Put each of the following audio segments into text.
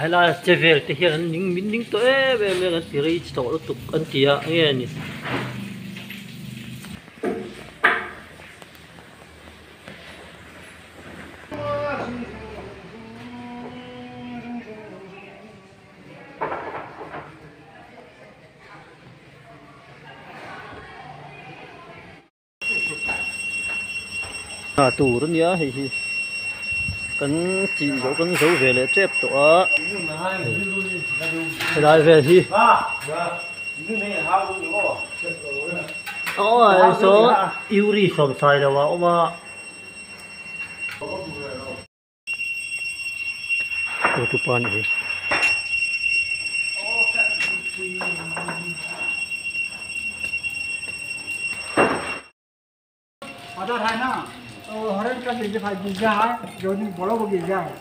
Helai che vel te hian an ning min ning tawh em em em an ti rei tawh lutuk an ti a enge a ni. Tur a nia hei hi kan tih zawh kan zo ve leh tep tawh a helai vel hi aw saw Yuri sawmsai lo a awm a. Hotupa nih hi. Other है ना तो हरेक का बीघा है जो बड़ा बगीचा है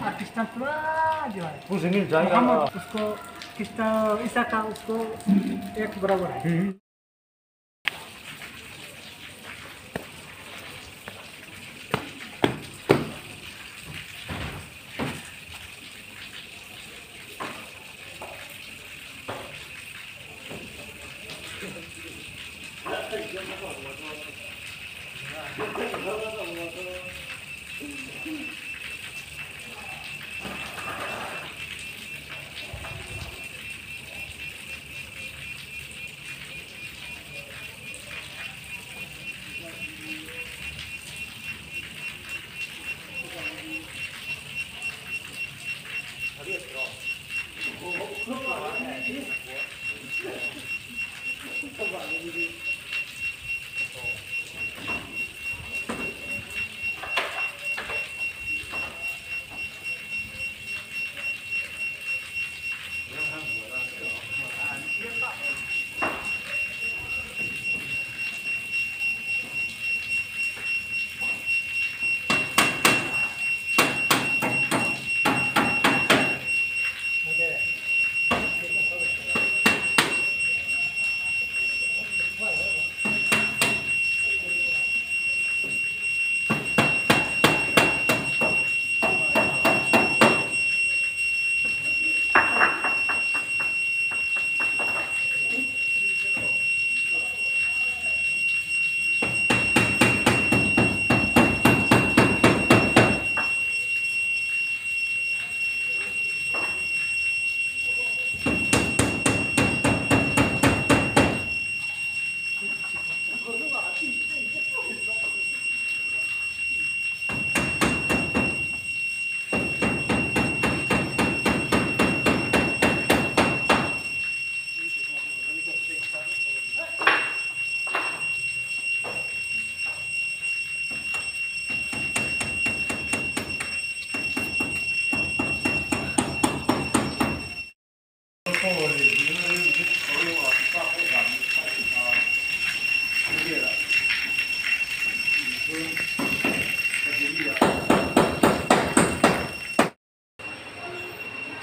पाकिस्तान पूरा जो है हम उसको किस्ता ईसा का उसको एक बराबर है।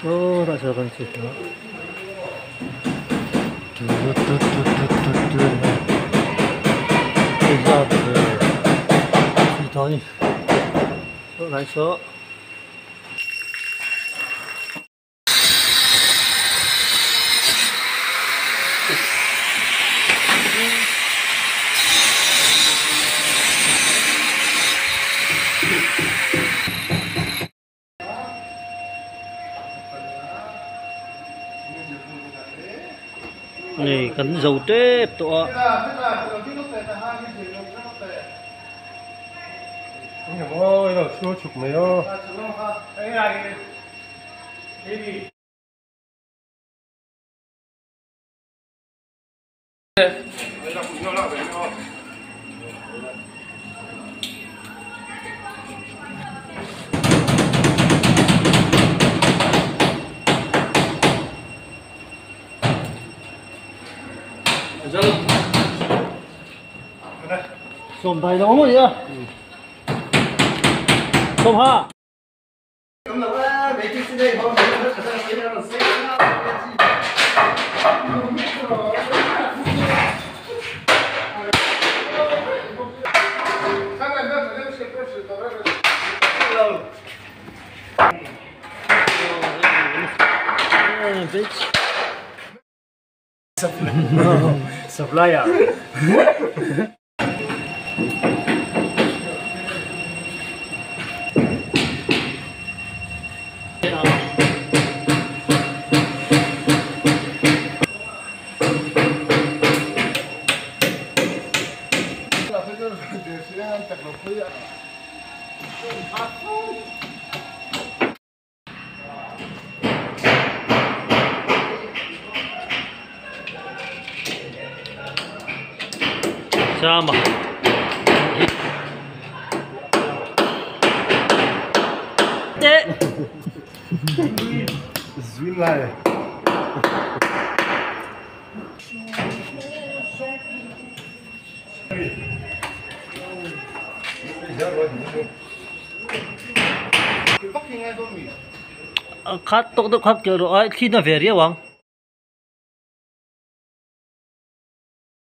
Oh, tak salah kunci. 来说。Này cắn dầu tép tụa. Ôi, rồi chưa chụp mấy ơ. Sawm dai lo maw nia? Sawm ha. Supplier. Chama te Zwin lai. Khat tok deuh khat keuh rawh a thli na ve riau ang.